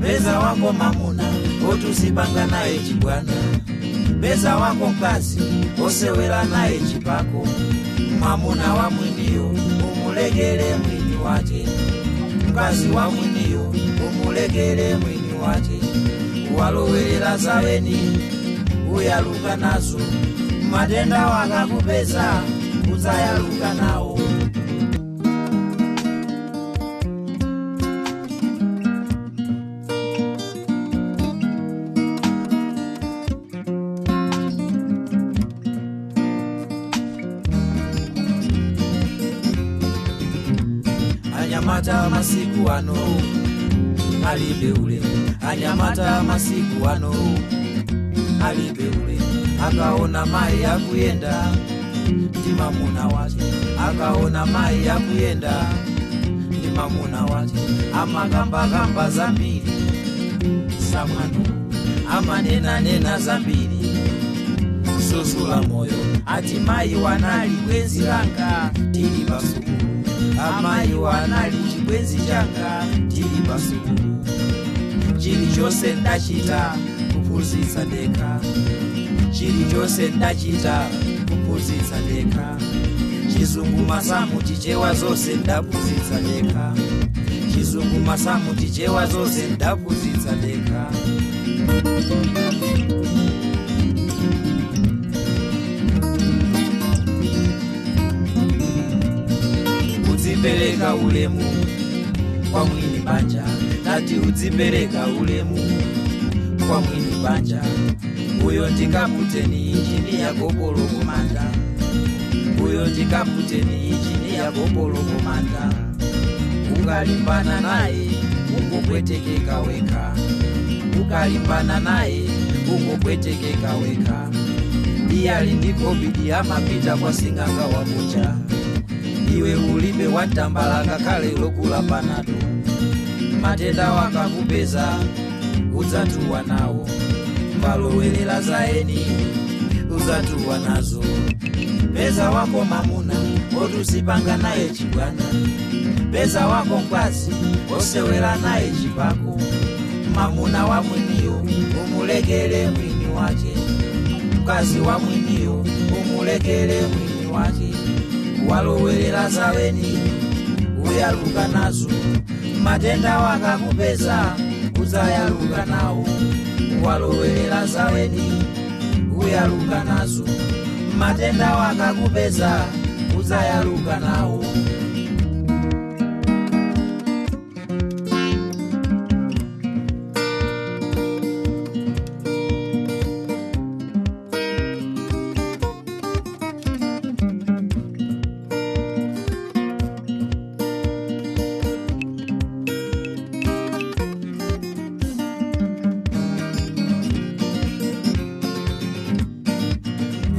Peza wako mamuna otusibanga naye chibwana, peza wako mkazi osewera naye chipako. Mamuna wa mwiniyo umulegele mwini wache, mkazi wa mwiniyo umulegele mwini wache. Walowerera zaweni uyaluka nazo, matenda wakakupeza udzayaluka nawo. Anyamata masiku ano alibe ulemu, anyamata masiku ano alibe ulemu. Akaona mai akuyenda ndi mamuna wache, akaona mai akuyenda ndi mamuna wache. Amakambakamba zambiri samwano, amanenanena zambiri susula moyo. Ati mai wanali bwenzi langa tili pasukulu, amayi wanali chibwenzi changa tili pasukulu. Chilichonse ndachita kuphunzitsa ndekha, chilichonse ndachita kuphunzitsa ndekha. Chizungu masamu chichewa zonse ndaphunzitsa ndekha, chizungu masamu chichewa zonse ndaphunzitsa ndekha. Udzipereka ulemu kwa mwini banja, nati udzipereka ulemu kwa mwini banja. Uyo ndi kaputeni injiniya kopolo komanda, uyo ndi kaputeni injiniya kopolo komanda. Ukalimbana naye ungopwetekeka wekha, ukalimbana naye ungopwetekeka wekha. Iye ali ndi COVID amapita kwa sing'anga wakucha, iwe ulibe watambala ngakhale lokula panado. Matenda wakakupeza udzatuwa nawo, mbalowerera zaeni udzatuwa nazo. Peza wako mamuna otusipanga naye chibwana, peza wako mkazi osewera naye chipako. Mamuna wa mwiniyo umulekele mwini wache, mkazi wa mwiniyo umulekele mwini wache. Walowerera zaweni uyaluka nazo, matenda wakakupeza udzayaluka nawo. Walowerera zaweni uyaluka nazo, matenda wakakupeza udzayaluka nawo.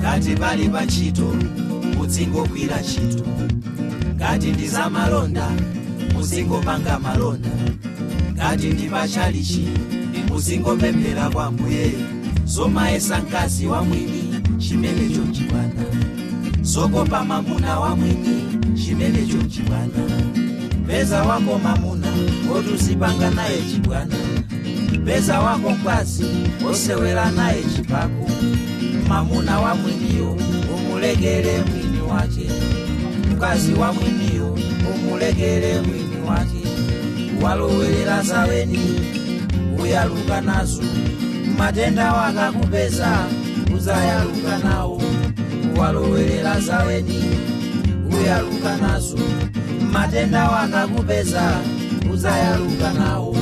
Ngati pali pa ntchito muzingogwira ntchito, ngati ndi za malonda muzingopanga malonda, ngati ndi pachalichi muzingopemphera kwa Ambuye. Zomayesa mkazi wa mwini chimenecho chibwana, zokopa mamuna wa mwini chimenecho chibwana. Peza wako mamuna otusipanga naye chibwana, peza wako mkazi osewera naye chipako. Mamuna wa mwiniyo umulekele mwini wache, mkazi wa mwiniyo umulekele mwini wache. Walowerera zaweni uyaluka nazo, matenda wakakupeza udzayaluka nawo. Walowerera zaweni uyaluka nazo, matenda wakakupeza udzayaluka nawo.